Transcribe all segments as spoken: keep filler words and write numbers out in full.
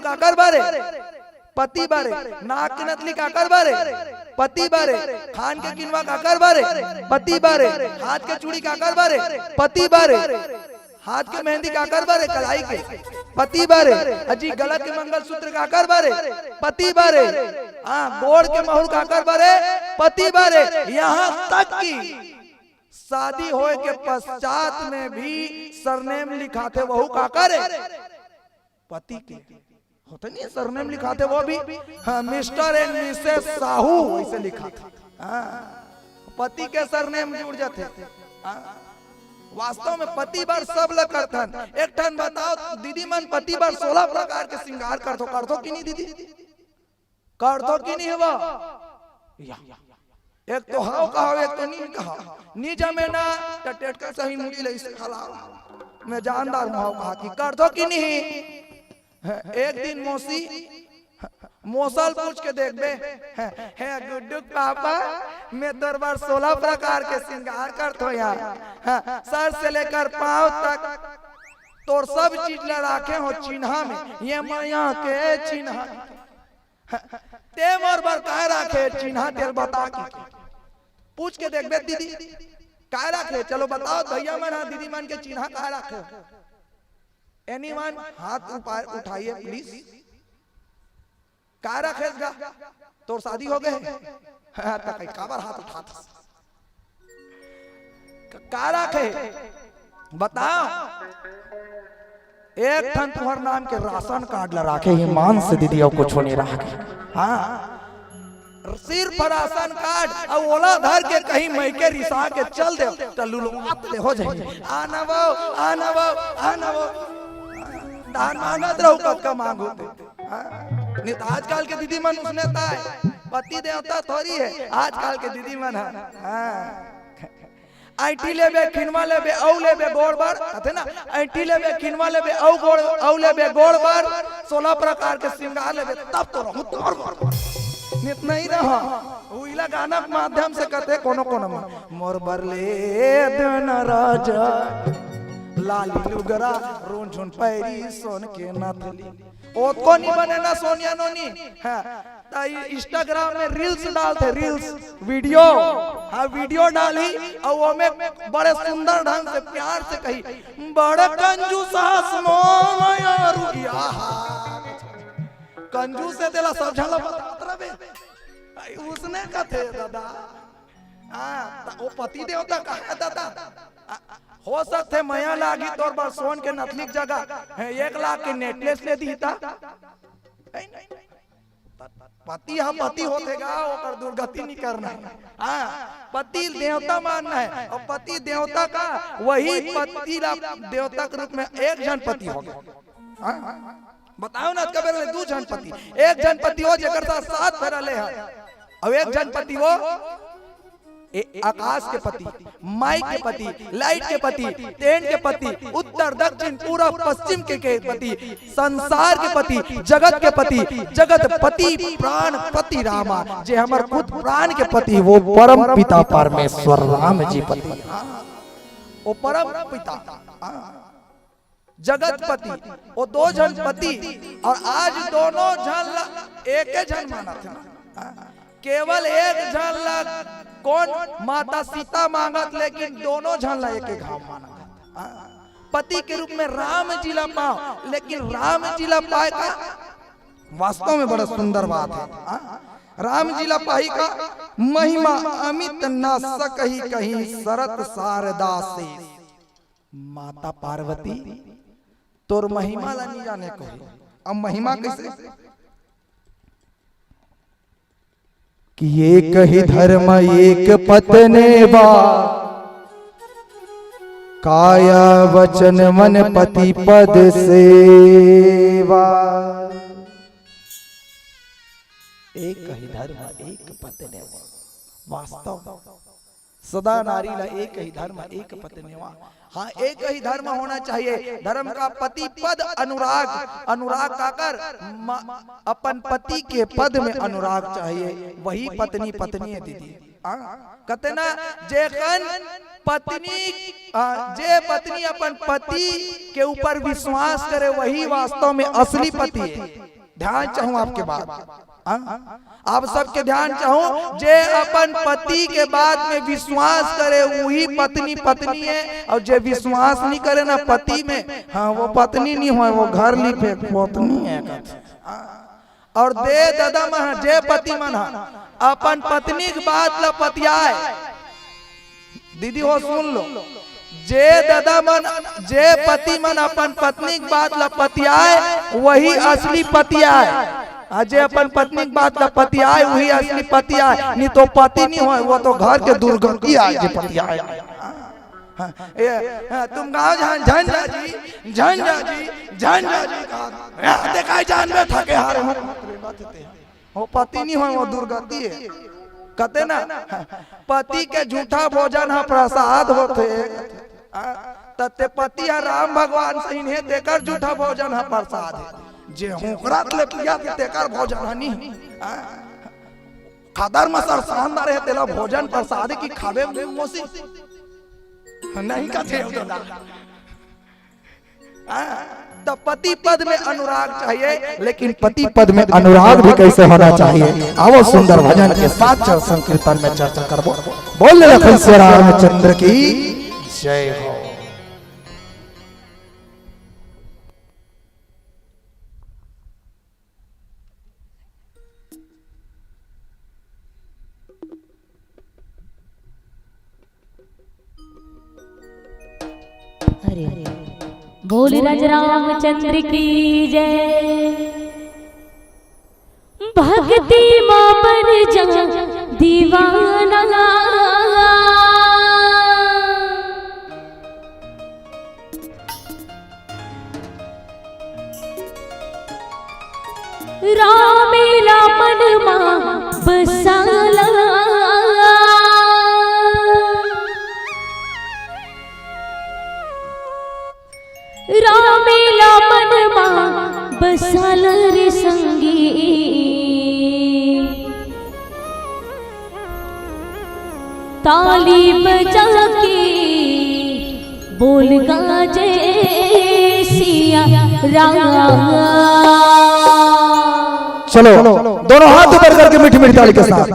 काकर बारे? पति बारे। नाक के नथली काकर बारे? पति बारे। खान के किनवा काकर बारे? पति बारे। हाथ के चूड़ी काकर बारे? पति बारे। हाथ के मेहंदी काकर बारे? कलाई के। पति बारे। अजी, गला के मंगलसूत्र काकर बारे? पति बारे। हाँ, गोड़ के महुर काकर बारे? पति बारे। यहाँ तक कि शादी होए के पश्चात में भी सरनेम लिखाथे, वहू काकर हे? पति के। होथे नहीं, सरनेम लिखाथे वो भी। हाँ, मिस्टर एंड मिसेस साहू, ऐसे लिखाथे। हाँ, पति के सरनेम जुड़ जाथे। हाँ, वास्तव में पति बर सब ल करथन। एक ठन बताओ दीदी मन, पति बर सोलह प्रकार के श्रृंगार करथो, करथो कि नहीं दीदी? करथो कि नहीं हवा? या। एक तो हाव कहा, एक तो नहीं कहा। नहीं जमे ना, तो टेटका सही मुड़ी ले इसे खला। मैं जानदार हूँ, हाव कहा कि करथो कि नहीं? एक दिन मौसी, मौसा ल पूछ के देखबे, "हे गुड्डू के पापा, मैं तोर बर सोलह प्रकार के श्रृंगार करथो यार। हाँ, सर से लेकर पाँव तक तोर सब चीज ल राखे हो चिन्हा में, ये मया के चिन्हा। ते मोर बर काय राखे चिन्हा, तेल बता के।" पूछ के देखबे दीदी, "काय राखे? चलो बताओ भैया मन, हाँ, दीदी मन के चिन्हा काय राखे?" एनीवन, हाथ ऊपर उठाइए प्लीज। का रखेस गा? तोर शादी हो गए? हाँ, त कई काबर हाथ उठात हस? क-, का रखे? बताओ। एक ठन तुहर नाम के राशन कार्ड ला राखे, ईमान से दीदी, अउ कुछो नहीं राखे। हाँ, सिर्फ राशन कार्ड, अउ ओला धर के कहीं मइके रिसा के चल दे, त लुलवात ले हो जाही। आना वो, आना वो, आना वो। धान मांगत रहू, कतका मांगू ते। हाँ? नहीं तो आजकल के दीदी मन उसने ताय, पति देवता थोड़ी है आजकल के दीदी मन ह। हाँ। ऐंठी लेबे, खिनवा लेबे, अउ लेबे गोड़ बर, कथे ना, ऐंठी लेबे, खिनवा लेबे, अउ गोड़, अउ लेबे गोड़ बर, सोलह प्रकार के श्रृंगार लेबे, तब तो रहू तोर बर। नित नहीं रहा। उइला गाना के माध्यम से कथे कोनो कोनो मन, "मोर बर ले देना राजा, लाली लुगरा, रूंझुन पैरी, सोन के नथली।" ओतको नहीं बने ना सोनिया नोनी। हाँ, त इ-, Instagram में reels डालथे, reels, video। हाँ, video डाली अउ ओमे बड़े सुंदर ढंग से, प्यार से कही, "बड़े कंजूस हस मोर यारू।" आहा। कंजूस हे तेला सब झन ला बतात रबे। आई, उसने कथे दादा। हाँ, त ओ पति देवता कहा दादा। आ, हो सकथे मया लागी तोर बर सोन के नथली के जगह, हैं, एक लाख के necklace ले दीता। नहीं, नहीं, नहीं। पति ह पति होथे गा, ओकर दुर्गति नहीं करना है। हाँ, पति देवता मानना है, अउ पति देवता का, वही पति ला देवता के रूप में एक झन पति हो गे। हाँ? बताओ ना, कबे ले दू झन पति, एक झन पति वो जेकर साथ सात फेरा ले है, अउ एक झन पति वो ए, आकाश के पति, माई के पति, light के पति, tent के पति, उत्तर दक्षिण पूरब पश्चिम के, के पति, संसार के पति, जगत के पति, जगत पति, प्राण पति रामा, जे हमर खुद प्राण के पति, वो परम पिता परमेश्वर राम जी पति। हाँ, वो परम पिता। हाँ। जगतपति, वो दो झन पति, अउ आज दोनों झन ला एके झन मानत हे ना। केवल एक झन ला कोन माता सीता मांगत, लेकिन दोनों झन ला एके घाव मानत हे। पति के रूप में राम जी ला पाओ, लेकिन राम जी ला पाए का वास्तव में बड़ा सुंदर बात है। राम जी ला पाही का महिमा अमित न सकही कहीं, सरत सारदा से। माता पार्वती, तोर महिमा ला नहीं जाने कोई। अब महिमा कैसे? कि एक ही धर्म एक पत्नी बा, काया वचन मन पति पद सेवा। एक ही धर्म एक पत्नी बा। वास्तव सदा नारी ला एक ही धर्म, एक पत्नीवा। हाँ, एक ही धर्म होना चाहिए। धर्म का पति पद अनुराग, अनुराग काकर म-, अपन पति के पद में अनुराग चाहिए, वही पत्नी पत्नी है दीदी। हाँ, कते ना, जेखन पत्नी, आ, जे पत्नी अपन पति के ऊपर विश्वास करे, वही वास्तव में असली पति है। ध्यान चाहूं आपके बात, हाँ? आप सबके ध्यान चाहूं, जे अपन पति के बात में विश्वास करे, वही पत्नी पत्नी है, और जे विश्वास नहीं करे ना पति में, हाँ, वो पत्नी नहीं होय, वो घर ली पे पत्नी है, हाँ? और दे ददा मन, जे पति मन ह अपन पत्नी के बात ल पतियाए, दीदी हो सुन लो, जे ददा मन, जे पति मन अपन पत्नी के बात ल पतियाए, वही असली पति आय। आ जे अपन पत्नी के बात ल पतियाए, वही असली पति आय, नहीं तो पति नहीं होय, वो तो घर के दुर्गति आय जे पतियाए। हाँ, ये, हाँ, तुम गाँव झन, झन जा जी, झन जा जी, झन जा जी, कहा, हाँ, देखा ही जानबे थके हारे हो। वो पति नहीं होय, वो दुर्गति है। कहते ना, पति के झूठा भोजन ह प्रसाद होथे। आ, त ते पति ह राम भगवान सही हे, तेकर झूठा भोजन ह प्रसाद है। जे होकरात ले पिया ते तेकर भोजन ह नहीं। आ, खदर म सर शानदार है, तेला भोजन प्रसाद की खावे मोसी। नहीं का थे तो ना। हाँ, तो पति पद में अनुराग चाहिए, लेकिन पति पद में अनुराग भी कैसे होना चाहिए, आओ सुंदर भजन के साथ चल संकीर्तन में चर्चा करबो। बोल लखन सिया रामचंद्र की जय हो। अरे, बोल राज रामचंद्र की जय। भक्ति मा बन जा दीवाना। रामेला मन मा बसाला। रामेला मन मा बसाला रे संगी। ताली बजा के बोल गा जय सिया राम। चलो, दोनों हाथ ऊपर करके मीठी मीठी ताली के साथ।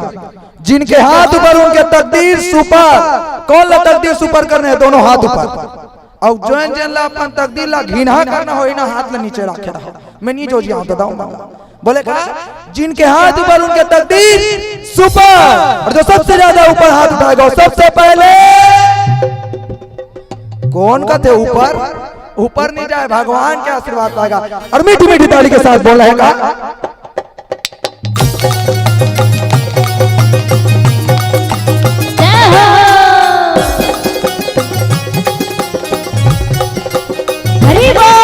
जिनके हाथ ऊपर उनके तकदीर सुपर। कौन ला तकदीर सुपर करने हैं? दोनों हाथ ऊपर। अउ जोन जेन ला अपन तकदीर ला घिनहा करना होही ना, हाथ ला नीचे रखे रहो। मैं नहीं जो जी, हाँ, बताऊं, बताऊं। बोले का, जिनके हाथ ऊपर उनके तकदीर सुपर, और जो सबसे ज्यादा ऊपर हाथ उठाएगा, वो सबसे पहले कौन का थे ऊपर? ऊपर नहीं जाए, भगवान के आशीर्वाद पाएगा। और मीठी मीठी ताली के साथ बोल रहे का। जय हो। हरि बोल।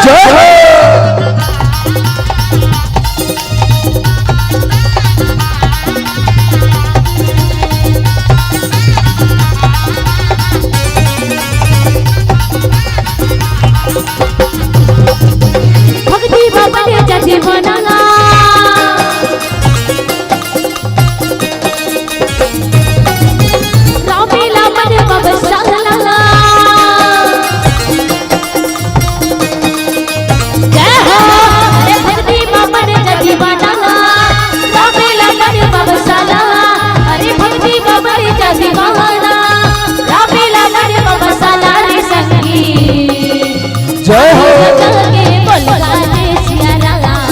जय हो। भक्ति बाबा ने जति बनाना। रामेला मन बाबा साला। जय हो। अरे भक्ति बाबा ने जति बनाना। रामेला मन बाबा साला। अरे भक्ति बाबा ने जति बनाना। रामेला मन बाबा साला रे संगी। जय हो। ताली बजा के बोल गा जय सिया राम।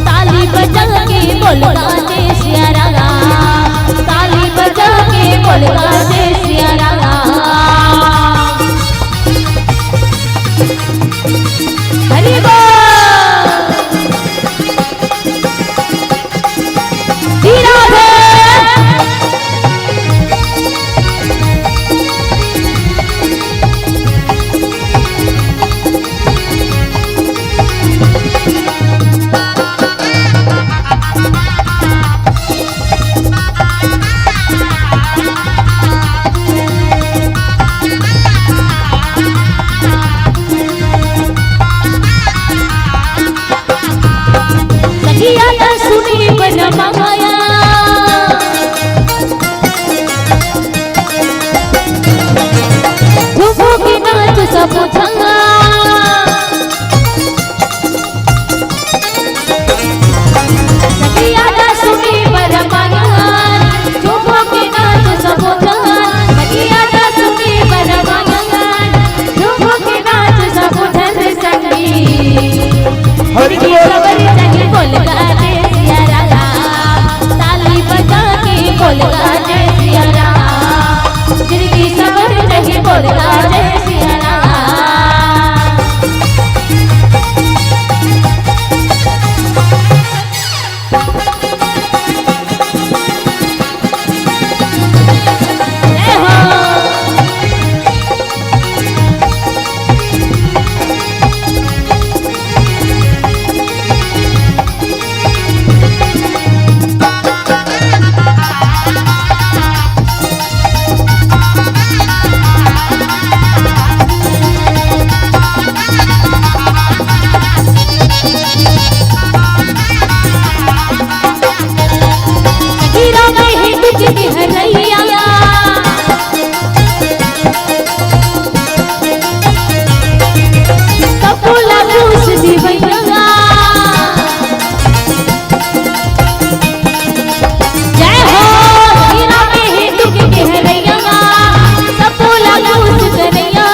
ताली बजा के बोल गा जय सिया राम। ताली बजा के बोल गा जय सिया राम। हरि बोल। धीरा दे। सखिया ला सुनी बन माया। झुमू के नाच सब झंगा। सबर जाही बोल गा जय सिया राम, ताली बजा के बोल गा जय सिया राम। जिनकी सबर जाही बोल गा जय सिया राम। जय हो। हीरा में ही बिजली हरैया, सब बोला घूस दिवैया। जय हो, हीरा में ही टुक के हरैया, सब बोला घूस करैया।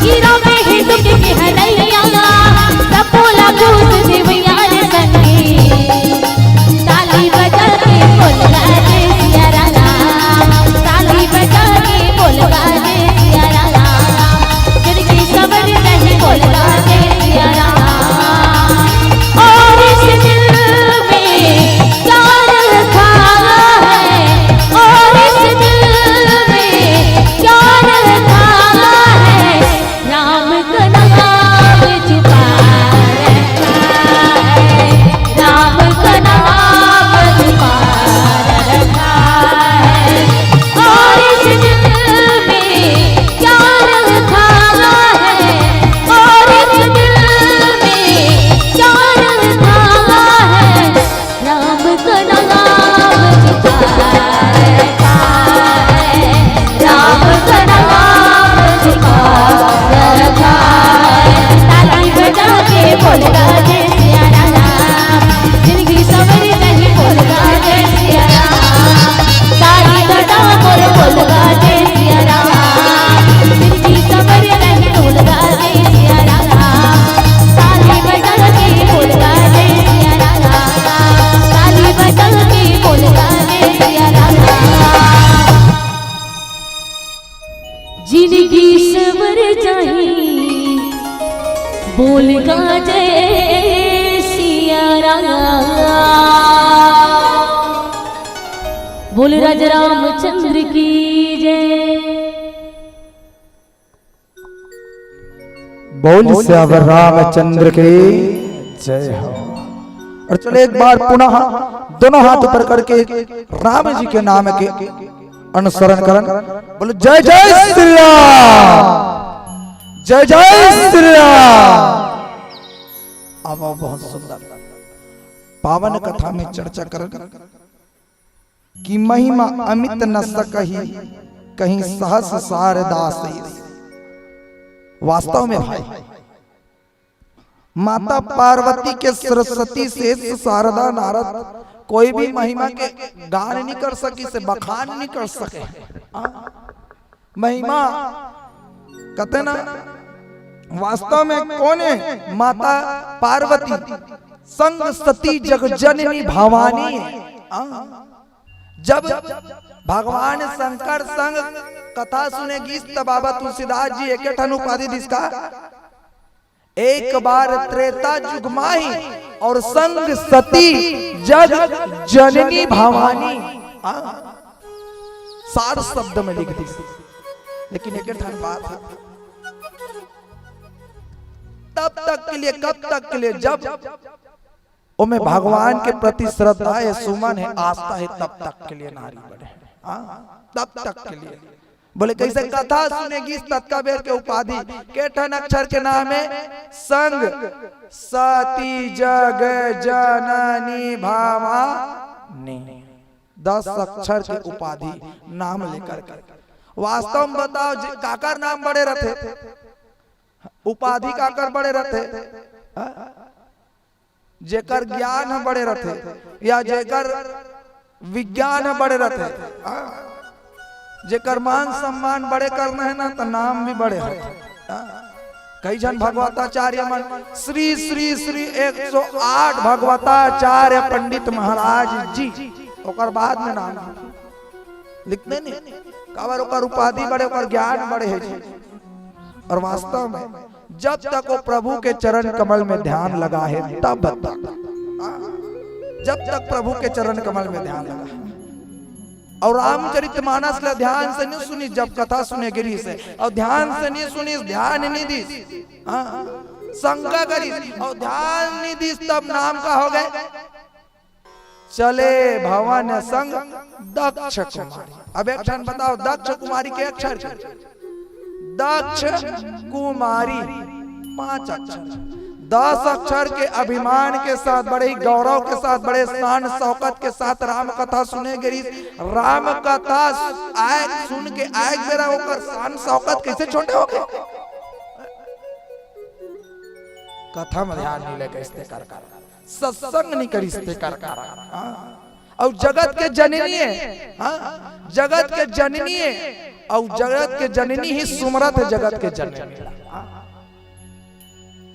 हीरा में ही टुक के हरैया, सब बोला घूस दिवैया रे संगी। ताली बजा के बोल गा जय सिया राम, ताली बजा के बोल गा जय सिया राम। जिनकी सबर जाही बोल गा जय सिया राम। और इस दिल में प्यार था है, और इस दिल में प्यार था है, राम का नाम छुपा रखा है, राम का नाम छुपा रखा है। और इस दिल में प्यार था है, और इस दिल में प्यार था है, राम का नाम छुपा रखा है, राम का नाम छुपा रखा है। ताली बजा के बोल गा जय सिया राम, जिनकी सबर जाही बोल गा जय सिया राम। ताली बजा के बोल गा जय सिया राम, जिनकी सबर जाही बोल गा जय सिया राम। ताली बजा के बोल गा जय सिया राम, ताली बजा के बोल गा जय सिया राम। जिनकी सबर जाही बोल गा जय सिया राम। बोल राजा रामचंद्र की जय। बोल सियावर रामचंद्र की जय हो। और चलो एक बार पुनः दोनों हाथ ऊपर करके राम जी के नाम के अनुसरण करन। बोलो जय जय श्री राम, जय जय श्री राम। अब बहुत सुंदर पावन कथा में चर्चा करन। कि महिमा अमित न सकही, कहीं सहस शारदा शेष। वास्तव में भाई, माता पार्वती के सरस्वती शेष शारदा नारद कोई भी महिमा के गान नहीं कर सकी, से बखान नहीं कर सके। हाँ? महिमा कथे ना, वास्तव में कोन हे? माता पार्वती संग सती जग जननी भवानी। हाँ। जब भगवान शंकर संग कथा सुने गीस, त बाबा तुलसीदास जी एके ठन उपाधि दिस का, एक बार त्रेता जुग माही और संग सती जग जननी भवानी। हाँ। सार शब्द में लिख दिस। लेकिन एक ठन बात हे, तब तक के लिए, कब तक के लिए? जब ओमे भगवान के प्रति श्रद्धा हे, सुमन हे, आस्था हे, तब तक के लिए नारी बने। हाँ, तब तक के लिए। बोले कैसे? कथा सुने गीस ततका बेर के उपाधि, के ठन अक्षर के नाम हे? संग सती जग जननी भवानी। दस अक्षर के उपाधि नाम लेकर के। वास्तव में बताओ, जे काकर नाम बड़े रथे? उपाधि काकर बड़े रथे? हाँ? जेकर ज्ञान ह बड़े रथे या जेकर विज्ञान ह बड़े रथे, हाँ? जेकर मान सम्मान बड़े करना हे ना, त नाम भी बड़े होथे। हाँ? कई झन भगवताचार्य मन श्री श्री श्री एक सौ आठ भगवताचार्य पंडित महाराज जी, ओकर बाद में नाम लिखते नहीं। काबर? ओकर उपाधि बढ़े, ओकर ज्ञान बढ़े हे जी। और वास्तव में जब तक वो प्रभु के चरण कमल में ध्यान लगा है, तब तक, हाँ, जब तक प्रभु के चरण कमल में ध्यान लगा है। और रामचरित मानस ला ध्यान से नहीं सुनिस, जब कथा सुने गे रिहिस हे, और ध्यान से नहीं सुनिस, ध्यान नहीं दिस, हाँ, शंका करिस और ध्यान नहीं दिस, तब नाम का हो गए? चले भवन संग दक्ष कुमारी। अब एक ठन बताओ, दक्ष कुमारी के अक्षर के? दक्ष कुमारी, पांच अक्षर। दस अक्षर के अभिमान के साथ, बड़े ही गौरव के साथ, बड़े शान शौकत के साथ राम कथा सुने गे रिहिस। राम कथा आए, सुन के आए बेरा ओकर शान शौकत कैसे छोटे हो गए? कथा में ध्यान नहीं लगे, इसते कर कर सत्संग नहीं करिस ते कर कर। हाँ। और जगत के जननी है, हाँ, जगत के जननी है, और जगत के जननी ही सुमरत है जगत के जननी। हाँ।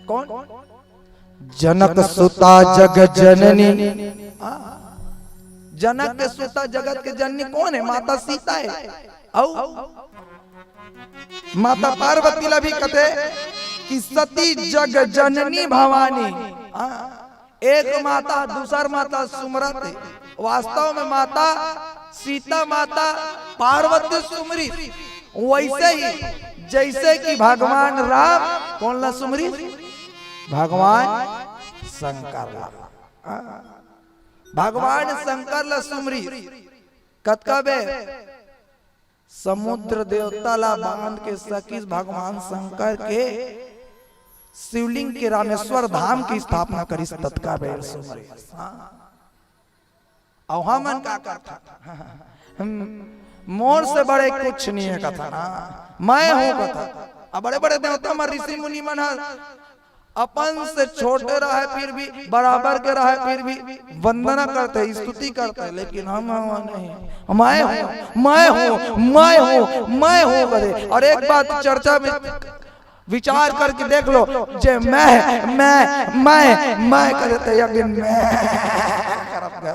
कौन? जनक सुता जग जननी। हाँ। जनक के सुता जगत के जननी कौन है? माता सीता है। और माता पार्वती ला भी कथे कि सती जग जननी भवानी। हाँ, एक माता दूसर माता सुमरत हे। वास्तव में माता सीता माता पार्वती सुमरी, वैसे ही जैसे कि भगवान राम कौन ला सुमरी? भगवान शंकर ला। हाँ, भगवान शंकर ला सुमरी। कतका बे समुद्र देवता ला बांध के सकिस भगवान शंकर के शिवलिंग के रामेश्वर धाम की स्थापना करिस, ततका बेर सुमरे। हाँ। अउ हमन का करथन? हम, मोर से बड़े कुछ नहीं है कथन, हाँ, मैं हूँ कथन। अब बड़े बड़े देवता मन, ऋषि मुनि मन ह अपन से छोटे रहे फिर भी, बराबर के रहे फिर भी वंदना करते, स्तुति करते, लेकिन हम, हम नहीं। मैं हूँ, मैं हूँ, मैं हूँ, मैं हूँ करे। और एक बात चर्चा में विचार करके देख लो, जे मैं, मैं, मैं, मैं करे ते, एक दिन मैं करब गा।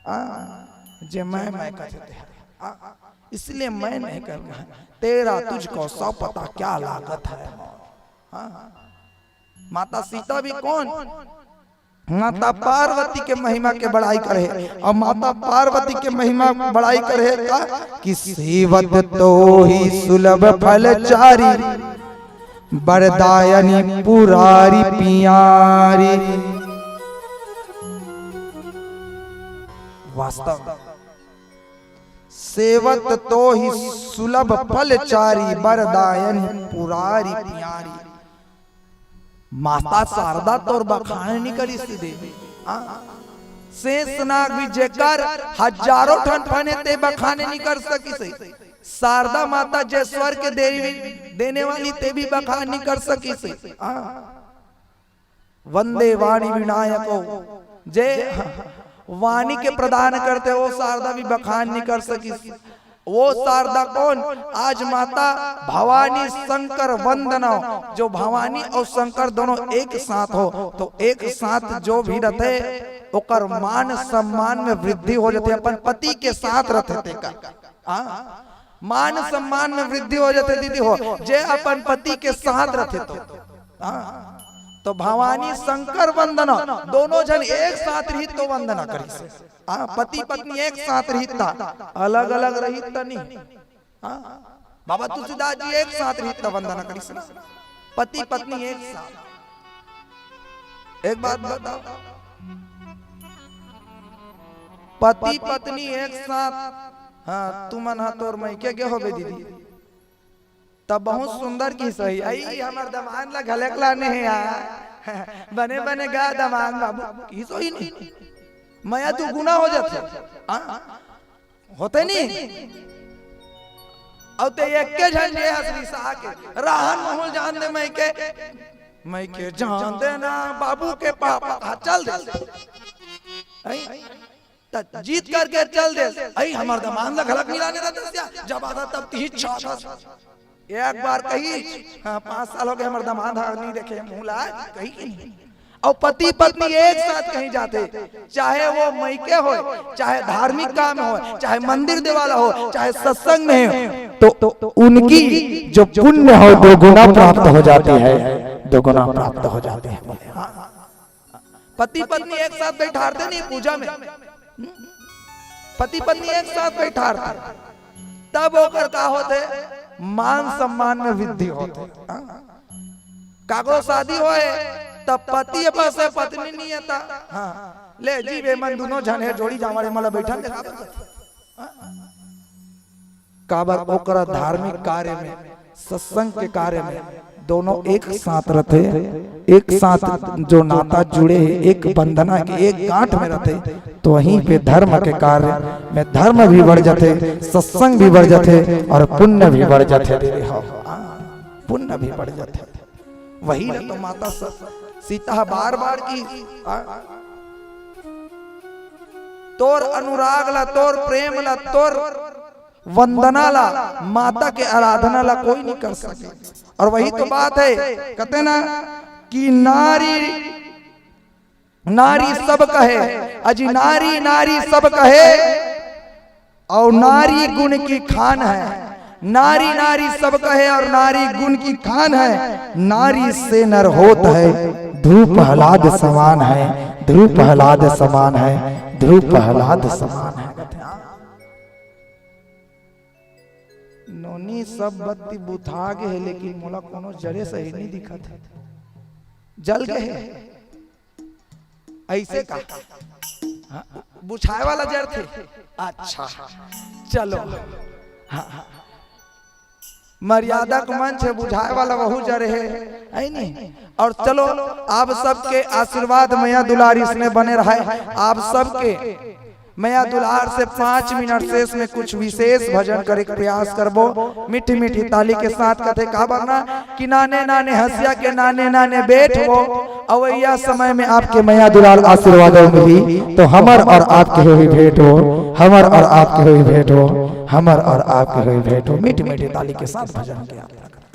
हाँ, जे मैं, मैं करे ते। हाँ, इसलिए मैं नहीं करूँगा। तेरा तुझको सौ पता क्या लागत है। हाँ, माता सीता भी कौन? माता पार्वती के महिमा के बड़ाई करे। और माता पार्वती के महिमा बड़ाई करे का कि सेवत तो ही सुलभ फल चारी, बरदायनी पुरारी पियारी। वास्तव में सेवत तो ही सुलभ फल चारी, बरदायनी पुरारी पियारी। माता शारदा तोर बखान नहीं करिस देवी। हाँ। शेषनाग भी जेकर हजारों ठन फन हे ते बखान नहीं कर सकिस। शारदा माता जे स्वर्ग के देवी देने वाली ते भी बखान नहीं कर सकिस। हाँ। वंदे वाणी विनायको, जे वाणी के प्रदान करते वो शारदा भी बखान नहीं कर सकिस। वो शारदा कौन? आज माता भवानी शंकर वंदना, जो भवानी और शंकर दोनों एक साथ हो, तो एक साथ जो भी रहते, ओकर मान सम्मान में वृद्धि हो जाते, अपन पति के साथ रहते तेकर। हाँ? मान सम्मान में वृद्धि हो जाते दीदी हो, जे अपन पति के साथ रहते तो। हाँ? तो भवानी शंकर वंदना, दोनों जन एक साथ रहित तो वंदना करिस। हाँ, पति पत्नी एक साथ रहित ता, अलग अलग रहित ता नहीं। हाँ, बाबा तुलसीदास जी एक साथ रहित ता वंदना करिस ना, पति पत्नी एक साथ। एक बात बताओ, पति पत्नी एक साथ, हाँ, तुमन हा तोर मइके गे होबे दीदी, तब बहुत सुंदर किहिस होही, "अई, हमर दमांद ला घलेक लाने हे यार, बने बने गा दमांद बाबू," किहिस होही नहीं, मया दुगुना हो जाथे। हाँ? होथे नहीं? अउ ते एके झन जे हस रिसा के, "रहन महूँ ल जान दे मइके, मइके जान दे ना बाबू के पापा," कहा चल दे। अई? त जीत करके चल दे, "अई, हमर दमांद ला घलक मिलाने रहते सिया, जब आता तब तिही छाता।" एक बार कही, हाँ, पाँच साल हो गए, हमर दमाद हा नहीं देखे मुँह ला, कही कि नहीं? अउ पति पत्नी एक साथ कहीं जाथे, चाहे वो मइके होय, चाहे धार्मिक काम होय, चाहे मंदिर देवाला होय, चाहे सत्संग में होय, तो, तो उनकी जो पुण्य होय, दोगुना प्राप्त हो जाती है, दोगुना प्राप्त हो जाती है। बोले, हाँ। पति पत्नी एक साथ बैठारथे नहीं पूजा में, हम्म? पति पत्नी एक साथ बैठारथे, तब ओकर का होथे? मान सम्मान में वृद्धि होथे। हाँ। काकरो शादी होय, तब पति अपन से पत्नी नहीं आता। हाँ, ले जी, बे मन दुनों झन हे, जोड़ी जावरे, मला बैठन दे। काबर ओकरा धार्मिक कार्य में, सत्संग के कार्य में दोनों एक साथ रथे, एक साथ जो नाता जुड़े हे, एक बंधना के, एक गांठ में रथे, तो वहीं पे धर्म के कार्य में धर्म भी बढ़ जाथे, सत्संग भी बढ़ जाथे और पुण्य भी बढ़ जाथे। दीदी हो, पुण्य भी बढ़ जाथे। वही ला तो माता स-, सीता बार बार की, आ, तोर अनुराग ला, तोर प्रेम ला, तोर वंदना ला, माता के आराधना ला कोई नहीं कर सके। और वही तो बात है, कहते ना कि नारी, नारी सब कहे, अजी नारी, नारी सब कहे, और नारी गुण की खान है। नारी, नारी सब कहे और नारी गुण की खान है। नारी से नर होत है, ध्रुव प्रहलाद समान है, ध्रुव प्रहलाद समान है, ध्रुव प्रहलाद समान है। नोनी, सब बत्ती बुता गे हे, लेकिन मोला कोनो जरे सही नहीं दिखत हे, जल गे हे। ऐसे का? हाँ, बुझाए वाला जर थे। अच्छा, चलो। हाँ, हाँ। मर्यादा के मंच हे, बुझाए वाला वहू जर हे, है नी? और चलो, आप सबके आशीर्वाद, मया दुलार इसने बने रहे। आप सबके मया दुलार से पाँच मिनट शेष में कुछ विशेष भजन करे के प्रयास करबो। मीठी मीठी ताली के साथ कथे का बरना कि नाने नाने हंसिया के नाने नाने बेट हो, अवैया समय में आपके मया दुलार आशीर्वाद मिली, तो हमर और आपके होई भेंट हो, हमर और आपके होई भेंट हो, हमर और आपके होई भेंट हो। मीठी मीठी ताली के साथ भजन के यात्रा करें।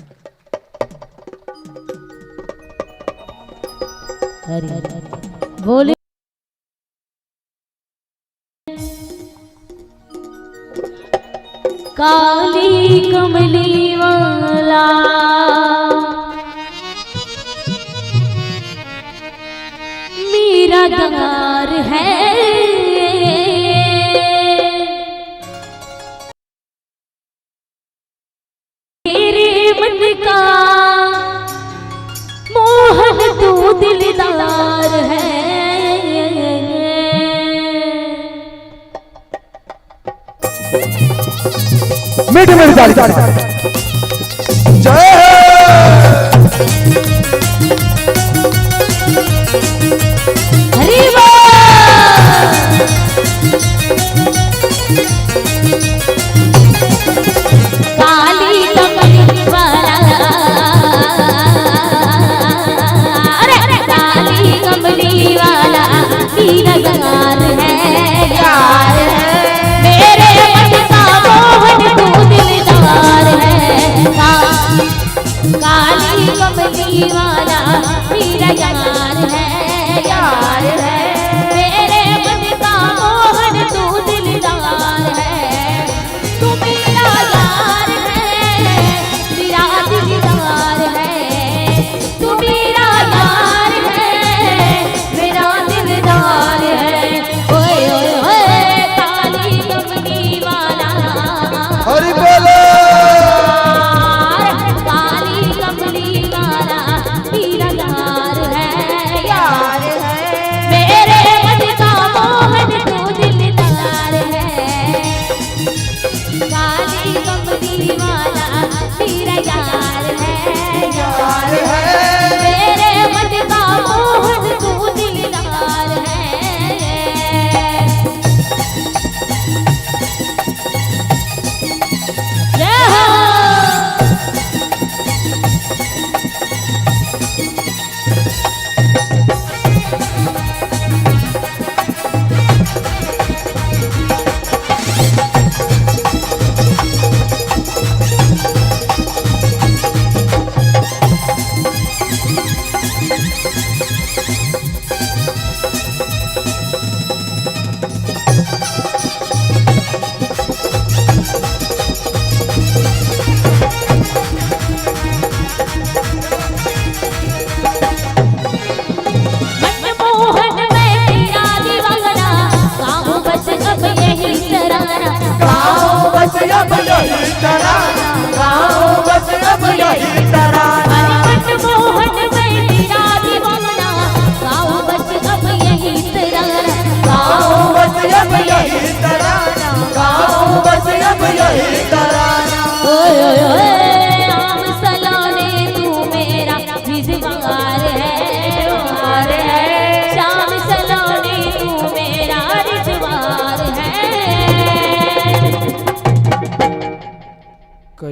हरि बोले। काली कमली वाला मेरा द्वार है। मेरे मन का मोहन तू दिलदार है। मीठी मीठी ताली। जय हो। हरि बोल। काली कमली वाला, अरे काली कमली वाला मेरा यार है, यार है। मेरे मन का मोहन तू दिलदार है। का-, काली कमली वाला मेरा यार है, यार है। मेरे मन का मोहन तू दिलदार है। तू मेरा यार है, मेरा दिलदार है। तू मेरा यार है, मेरा दिलदार है। ओए, ओए, ओए, काली कमली वाला। हरि बोलो। काली कमली वाला, मेरा यार है, यार।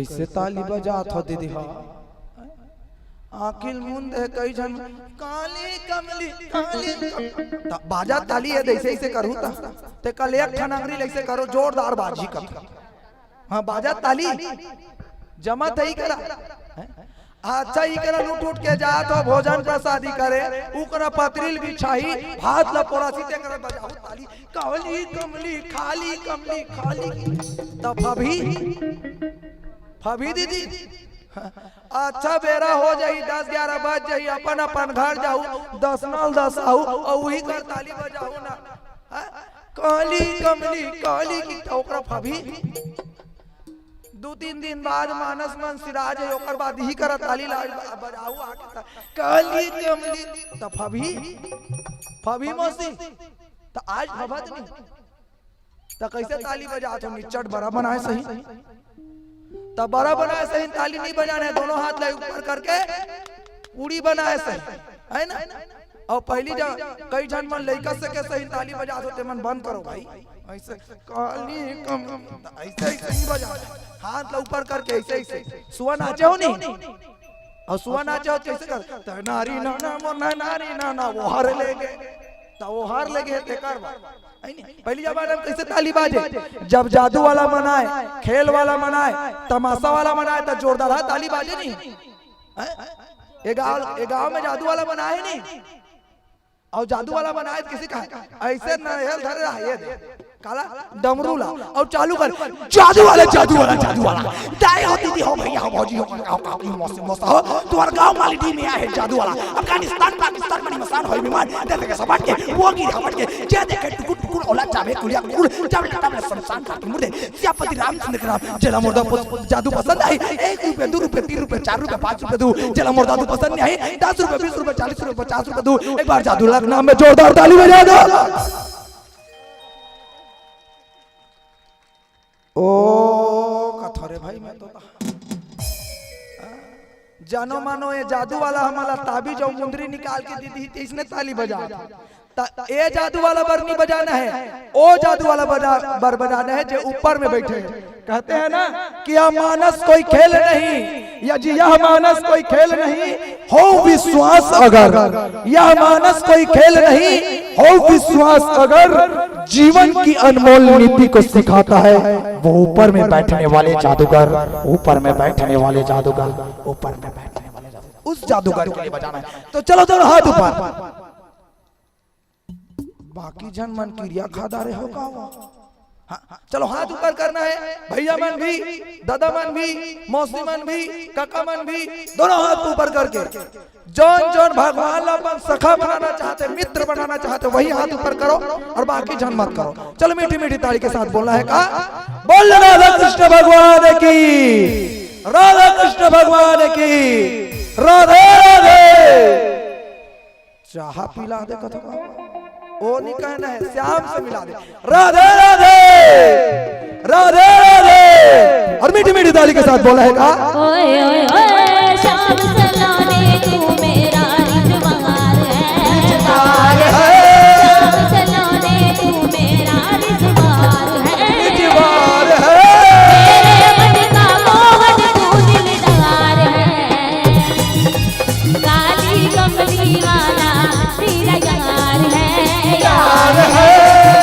कइसे ताली बजात हो दीदी, हाँ? आँखी ल मूंद दे, कई झन काली कमली, काली कम-, त बाजा ताली हे, अइसे अइसे करहूँ त, ते कल एक ठन अंगरी ल अइसे करो, जोरदार बाजही कथों। हाँ, बाजा ताली, जमत हे इही करा। हैं? अच्छा, इही करा लूट उठ के जात हो, भोजन प्रसादी करे, उकरा पतरी ल बिछाही, भात ल परोसही, ते करा बजाहू ताली, काली कमली, खाली कमली, खाली। त फबही, फबही दीदी। अच्छा, बेरा हो जाही, दस ग्यारह बज जाही, अपन अपन घर जाहू, दसना ल दसाहू, अउ उही कर ताली बजाहू ना। हाँ? काली कमली, काली की, त ओकरा फबही। दू तीन दिन बाद मानस मन सिरा जाही, ओकर बाद इही करा ताली ला बजाहू आके त, काली कमली, त फबही, फबही मौसी, त आज फबत नहीं। त कइसे ताली बजात हो? निच्चट बरा बनाए सही। त बरा बनाए सही, ताली नहीं बजाना हे, दोनों हाथ ला ऊपर करके पूड़ी बनाए सही, हे ना? अउ पहिली जब कई झन मन लइका सके सही ताली बजात हो, ते मन बंद करो भाई। अइसे काली कम, अइसे, अइसे नहीं बजा, हाथ ला ऊपर करके अइसे, अइसे। सुआ नाचे हो नहीं? अउ सुआ नाचे हो त कइसे कर? त नारी ना ना मोर ना नारी ना ना, वो हर ले गे। त वो हर ले गे, तेकर बर। हे नहीं? पहिली जमाना म कइसे ताली बाजे? जब जादू वाला मन आए, खेल वाला मन आए, तमाशा वाला मन आए, त जोरदार ताली बाजे नहीं? हैं? ए गाँव, ए गाँव में जादू वाला मन आए नहीं? अउ जादू वाला मन आए त कइसे कहा? अइसे नहेल धरे रहा, ये दे। काला? डमरू ला। अउ चालू कर, जादू वाला, जादू वाला, जादू वाला। दाई हो, दीदी हो, भइया हो, भौजी हो, काका हो, काकी हो, मौसी, मौसा हो, तुम्हर गाँव माली डी में आए हे जादू वाला। अफगानिस्तान, पाकिस्तान, बड़ी मसान होई बीमार, दे देखे सबट के, वो गिर हमट के, जे देखे टुकुर टुकुर, औलाद जाबे कुलिया कुकुर, जाबे टटाबे शमशान घाट मुर्दे, सियापति रामचंद्र के नाम, जेला मोर दा पस-, जादू पसंद आही, एक रुपया, दू रुपया, तीन रुपया, चार रुपया, पाँच रुपया दू, जेला मोर जादू पसंद नहीं आही, दस रुपया, बीस रुपया, चालीस रुपया, पचास रुपया दू, एक बार जादू वाला के नाम में जोरदार ताली बजा दो। ओ कथों रे भाई, मैं तो जानो मानो ये जादू वाला हमला ताबीज अउ मुंदरी निकाल के दे दिही, त इसने ताली बजा। त ए जादू वाला बर नहीं बजाना हे, ओ जादू वाला बजा, बर बजाना हे, जे ऊपर में बइठे हे। कहते हैं ना कि यह मानस कोई खेल नहीं, या जी, यह मानस कोई खेल नहीं, हो विश्वास अगर, यह मानस कोई खेल नहीं, हो विश्वास अगर, जीवन की अनमोल नीति को सिखाता है वो ऊपर में बैठने वाले जादूगर, ऊपर में बैठने वाले जादूगर, ऊपर में बैठने वाले जादूगर, उस जादूगर के लिए बजाना है। तो चलो दोनों हाथ ऊपर। बाकी झन मन किरिया खा डारे हो का वो? हाँ, चलो हाथ ऊपर करना हे, भइया मन भी, दादा मन भी, मौसी मन भी, काका मन भी, दोनों हाथ ऊपर करके जौन जौन भगवान ला अपन सखा बनाना चाहते, मित्र बनाना चाहते, वही हाथ ऊपर करो अउ बाकी झन मत करो। चलो मीठी मीठी ताली के साथ बोलना हे का? बोल राधा कृष्ण भगवान की, राधा कृष्ण भगवान की, राधे राधे। चाहा पिला दे कथों का। ओ नहीं कहना हे, श्याम से मिला दे। राधे राधे, राधे राधे। अउ मीठी मीठी ताली के साथ बोलना हे का? ओए ओए ओए, श्याम सलोने तू मेरा रिजवार है। रिजवार है। श्याम सलोने तू मेरा रिजवार है। रिजवार है। मेरे मन का मोहन तू दिलदार है। काली कमली वाला तेरा यार है, यार है।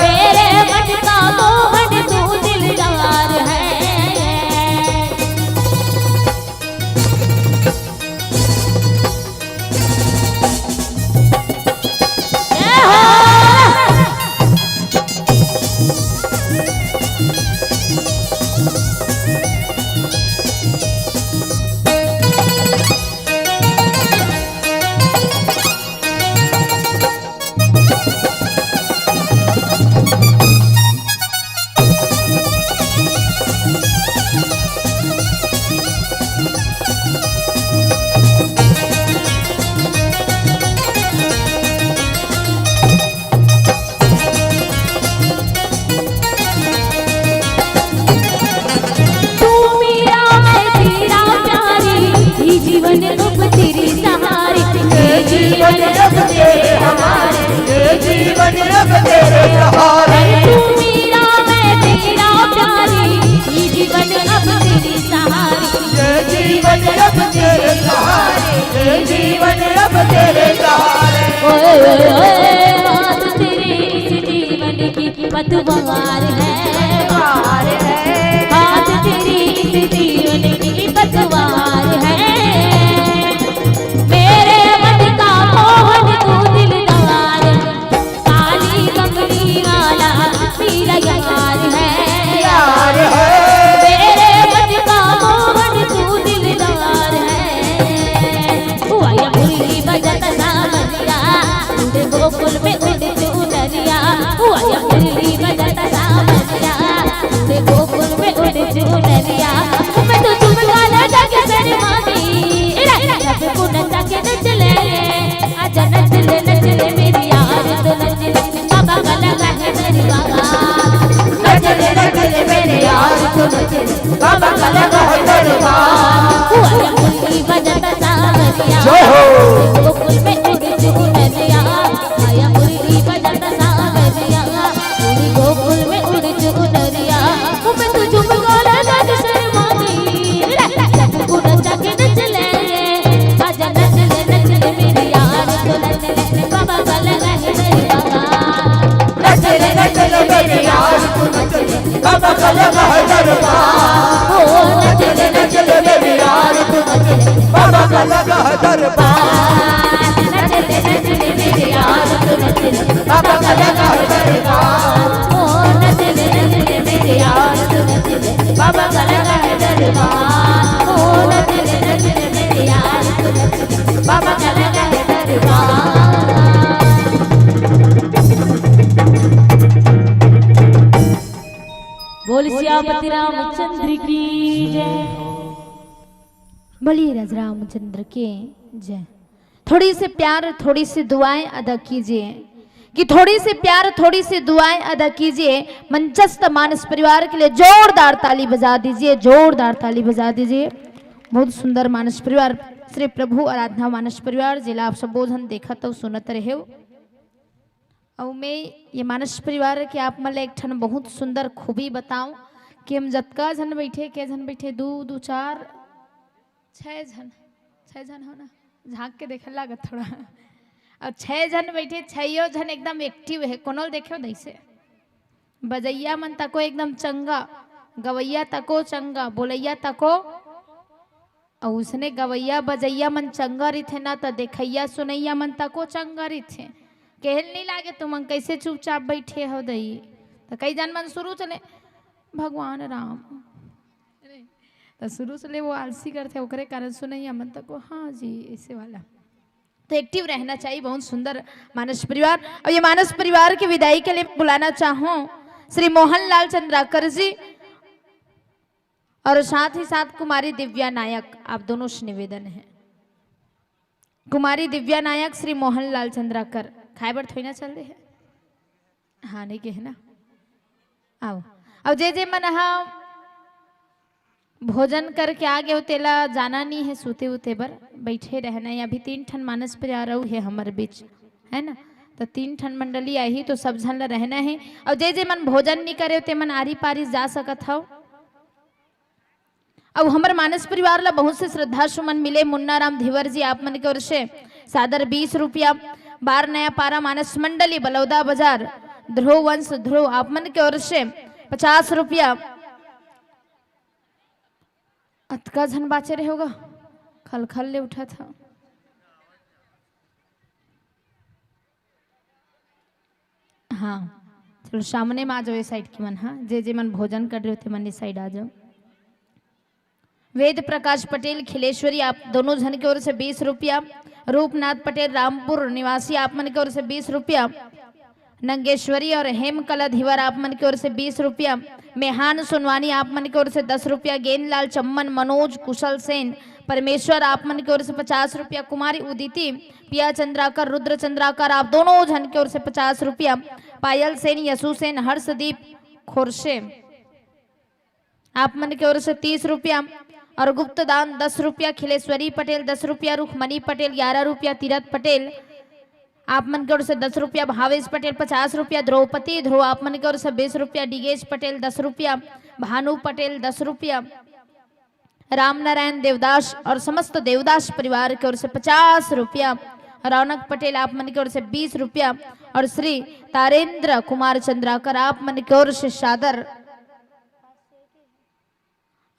मेरे मन का मोहन तू दिलदार है। बाबा का लगा है दरबार। आया मुरली बजाता सावरिया। जय हो। गोकुल में उड़ चुनरिया। आया मुरली बजाता सावरिया। उड़ी गोकुल में उड़ चुनरिया। वो मैं तो झुमका लगा के शर्मा गई। सब को नचा के नच ले। आजा नच ले, नच ले मेरी यार, तो नच ले। बाबा का लगा है दरबार। नच ले, नच ले मेरी यार, तू नच ले। बाबा का लगा है दरबार। ओ नच ले, नच ले मेरी यार, तू नच ले। बाबा का लगा है दरबार। नच ले, नच ले मेरी यार, तू नच ले। बाबा का लगा है दरबार। ओ नच ले, नच ले मेरी यार, तू नच ले। बाबा का लगा है दरबार। ओ नच ले, नच ले मेरी यार, तू नच ले। बाबा का लगा है दरबार। बोल सियापति रामचंद्र की जय। बोलिए राज रामचंद्र की जय। थोड़ी सी प्यार, थोड़ी सी दुआएं अदा कीजिए, कि थोड़ी सी प्यार, थोड़ी सी दुआएं अदा कीजिए। मंचस्थ मानस परिवार के लिए जोरदार ताली बजा दीजिए, जोरदार ताली बजा दीजिए। बहुत सुंदर मानस परिवार, श्री प्रभु आराधना मानस परिवार, जेला आप सब बोझन देखत अउ सुनत रहे हो। अउ मैं ये मानस परिवार के आप मन ला एक ठन बहुत सुंदर खूबी बताऊं कि हम जतका झन बैठे, के झन बैठे, दू, दू, चार, छह झन, छह झन हो ना, झांक के देखे लागत थोड़ा। अब छह झन बैठे, छहियो झन एकदम एक्टिव है। कोनो ल देखे हो दैसे, बजैया मन तको एकदम चंगा, गवैया तको चंगा, बोलैया तको। अउ उसने गवैया बजैया मन चंगा रहिथे ना, त देखैया सुनैया मन तको चंगा रहिथे। केहल नहीं लागे, तुमन कैसे चुपचाप बैठे हो दई। त कई जन मन शुरू चले, भगवान राम। त शुरू से ले वो आलसी करथे, ओकरे कारण सुनैया मन तको, हाँ जी, ऐसे वाला। तो एक्टिव रहना चाहिए। बहुत सुंदर मानस परिवार। और ये मानस परिवार की विदाई के लिए बुलाना चाहूँ श्री मोहनलाल चंद्राकर जी और साथ ही साथ कुमारी दिव्या नायक, आप दोनों से निवेदन है। कुमारी दिव्या नायक, श्री मोहनलाल चंद्राकर, खाए बर थोड़ी ना चल दे है। हाँ, नहीं कहे ना। आओ। अब जे जे मन हा भोजन करके आ गए हो, तेला जाना नहीं है, सूते उते बर बैठे रहना है। अभी तीन ठन मानस परिवार अउ है हमर बीच, है ना? तो तीन ठन मंडली आही, तो सब झन ला रहना है। और जे जे मन भोजन नहीं करे हो, ते मन आरी पारी जा सकत हो। अउ हमर मानस परिवार ला बहुत से श्रद्धा सुमन मिले। मुन्ना राम धीवर जी, आप मन के ओर से सादर बीस रुपया। बार नया पारा मानस मंडली बलौदा बाजार, ध्रुव वंश ध्रुव, आप मन के ओर से पचास रुपया। अतका झन बाचे रहे होगा, खलखल ले उठा था। हाँ, चलो सामने में आ जाओ, ये साइड की मन। हाँ, जे जे मन भोजन कर रहे हो, ते मन ये साइड आ जाओ। वेद प्रकाश पटेल खिलेश्वरी, आप दोनों झन के ओर से बीस रुपया। रूपनाथ पटेल रामपुर निवासी, आप मन के ओर से बीस रुपया। नंगेश्वरी और हेमकला धीवर, आप मन के ओर से बीस रुपया। मेहान सोनवानी, आप मन के ओर से दस रुपया। गेंदलाल चम्मन, मनोज कुशल सेन, परमेश्वर, आप मन के ओर से पचास रुपया। कुमारी उदिति, पिया चंद्राकर, रुद्र चंद्राकर, आप दोनों झन के ओर से पचास रुपया। पायल सेन, यशु सेन, हर्षदीप खोरसे, आप मन के ओर से तीस रुपया। और गुप्त दान दस रुपया, खिलेश्वरी पटेल दस रुपया, रुखमणि पटेल ग्यारह रुपया, तीरथ पटेल, आप मन के ओर से दस रुपया, भावेश पटेल पचास रुपया, द्रौपदी ध्रुव, आप मन के ओर से बीस रुपया, डिगेश पटेल दस रुपया, भानु पटेल दस रुपया, रामनारायण देवदास और समस्त देवदास परिवार के ओर से पचास रुपया, रौनक पटेल, आप मन के ओर से बीस रुपया, और श्री तारेंद्र कुमार चंद्राकर, आप मन के ओर से सादर।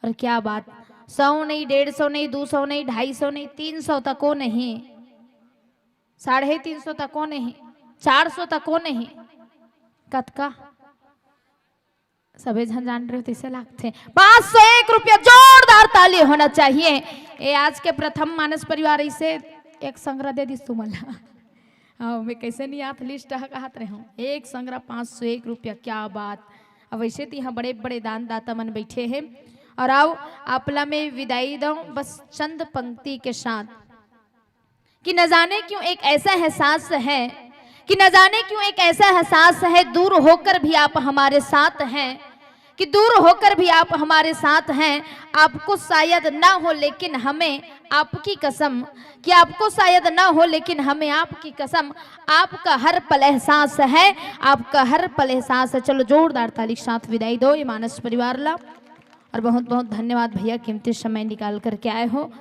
और क्या बात, सौ नहीं, डेढ़ सौ नहीं, दो सौ नहीं, ढाई सौ नहीं, तीन सौ तको नहीं, साढ़े तीन सौ तको नहीं, चार सौ तको नहीं, कतका? सबे झन जान रहे हो, तैसे लागथे। पाँच सौ एक रुपया, जोरदार ताली होना चाहिए। ए, आज के प्रथम मानस परिवार इसे एक संग्रह दे दिस तुमन ला। हाँ, मैं कैसे नहीं याद लिस्ट कहत रहे हूँ, एक संग्रह पाँच सौ एक रुपया, क्या बात। अब वैसे तो यहाँ बड़े बड़े दान दाता मन बैठे हैं। और आओ, आपला में विदाई दो बस चंद पंक्ति के साथ। कि न जाने क्यों एक ऐसा एहसास है, कि न जाने क्यों एक ऐसा एहसास है, दूर होकर भी आप हमारे साथ हैं, कि दूर होकर भी आप हमारे साथ हैं। आपको शायद ना हो लेकिन हमें आपकी कसम, कि आपको शायद ना हो लेकिन हमें आपकी कसम, आपका हर पल एहसास है, आपका हर पल एहसास है। चलो जोरदार ताली के साथ विदाई दो ये मानस परिवार ला। और बहुत बहुत धन्यवाद भैया, कीमती समय निकाल करके आए हो।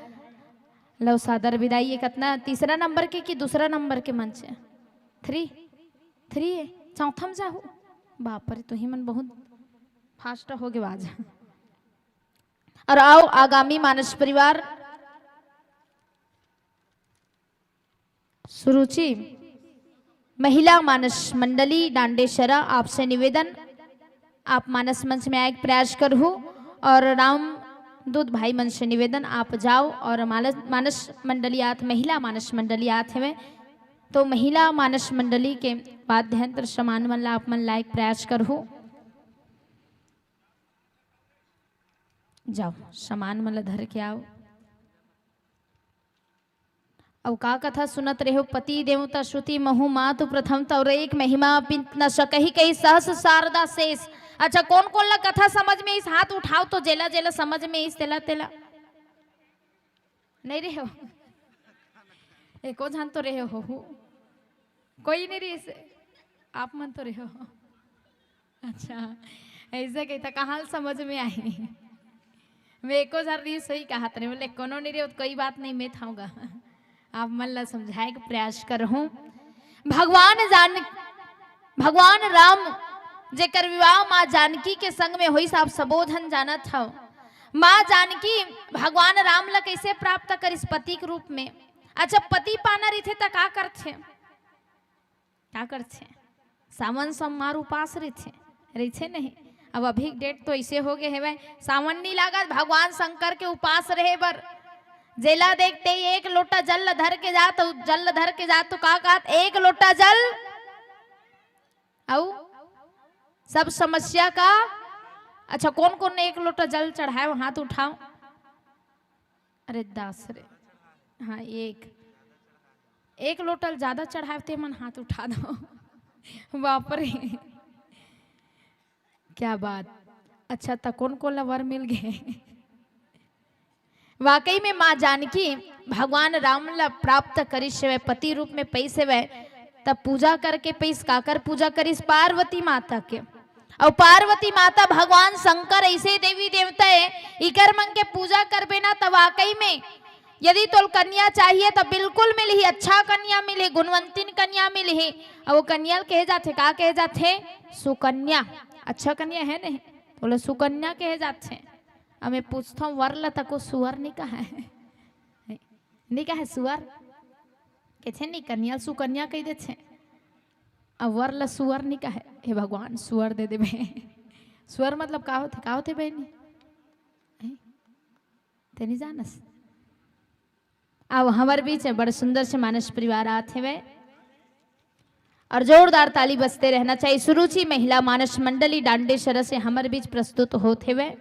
लो सादर विदाई। ये कितना, तीसरा नंबर के कि दूसरा नंबर के मंच है? थ्री, थ्री है। चौथा में जाहू। बाप रे, तुही मन बहुत फास्ट हो गए आज। और आओ आगामी मानस परिवार सुरुचि महिला मानस मंडली डांडेसरा, आपसे निवेदन, आप मानस मंच में आए के प्रयास करहु। और राम दूत भाई मन से निवेदन, आप जाओ। और मानस, मानस मंडली आत, महिला मानस मंडली आत हवे, तो महिला मानस मंडली के वाद्य यंत्र सामान मन ला आप मन लाए के प्रयास करहु। जाओ, सामान मन ला धर के आओ। अउ का कथा सुनत रहे हो? पति देवता श्रुति महु मातु प्रथम तौ, एक महिमा पिंत न सकही कही सहस शारदा शेष। अच्छा, कोन कोन ला कथा समझ में आइस, हाथ उठाओ तो, जेला जेला समझ में आइस तेला तेला। नहीं रहे हो? एको झन तो रहे हो। कोई नहीं रहिस, आप मन तो रहे हो। अच्छा, ऐसे कही त कहाँ ले समझ में आही? मैं एको झन रहिस, सही कहत रहे, बोले कोनो नहीं रहे, कोई बात नहीं, मैं थाऊंगा। आप मन ला समझाए के प्रयास करहूं। भगवान जान, भगवान राम जेकर विवाह माँ जानकी के संग में होइस, आप सबो झन जानत हव। माँ जानकी भगवान राम ला कैसे प्राप्त करिस? पति के रूप में। अच्छा, पति पाना रहिथे त का करथे? का करथे? सावन सोमवार उपास रहिथे, रहिथे नहीं? अब अभी के डेट तो ऐसे हो गए हेवय, सावन नहीं लागत भगवान शंकर के उपास रहे बर। जेला देखते ही एक लोटा जल धर के जात, जल धर के जात तो का कहत? एक लोटा जल। अउ सब समस्या का। अच्छा, कोन कोन ने एक लोटा जल चढ़ाए हो, हाथ उठाओ। अरे दास रे, हाँ, एक, एक लोटा ले ज्यादा चढ़ाए ते मन हाथ उठा दो। बाप रे, क्या बात। अच्छा, त कोन कोन ला वर मिल गए? वाकई में माँ जानकी भगवान राम ला प्राप्त करिस हवय, पति रूप में पइस हवय, तब पूजा करके पइस। काकर पूजा करिस? पार्वती माता के। अउ पार्वती माता, भगवान शंकर, ऐसे देवी देवता है, इकर मन के पूजा करबे ना, त वाकई में यदि तोल कन्या चाहिए त बिल्कुल मिलही, अच्छा कन्या मिलही, गुणवंतिन कन्या मिलही। अउ वो कन्या ल कहे जाथे, का कहे जाथे? सुकन्या। अच्छा कन्या है नहीं? बोले सुकन्या कहे जाथे। अब मैं पूछता हूँ, वर ला तको सुअर नहीं कहा है? नहीं कहा है सुअर? कहते नहीं, कन्या ल सुकन्या कह देथे। अब वर ला सुअर नहीं कहा है। हे भगवान, सुअर दे देबे। सुअर मतलब का होथे? का होथे बहनी? हैं? ते नहीं जानस? अब हमर बीच में बड़ सुंदर से मानस परिवार आत हेवय और जोरदार ताली बजते रहना चाहिए। सुरुचि महिला मानस मंडली डांडेसरा से हमर बीच प्रस्तुत होत हेवय।